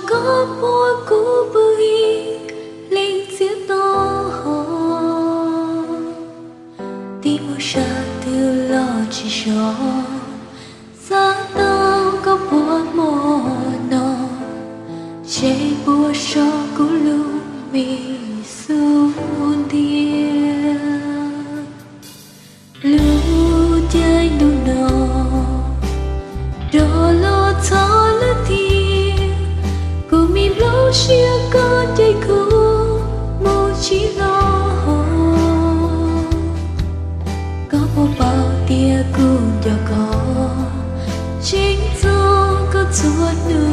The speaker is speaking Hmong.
Koj puas kuv pw ib leeg txias to hos, tib mus sab twg los tsis so. Xav tau koj puas hmo no, seb puas so kuv lub me xub ntiag. Lub caij ntuj no rov los txog lawm tiag, kuv me nplooj siab koj caij kuv mus tsis los. Koj puas paub tias kuv nco koj, tseem txog koj txhua hnub.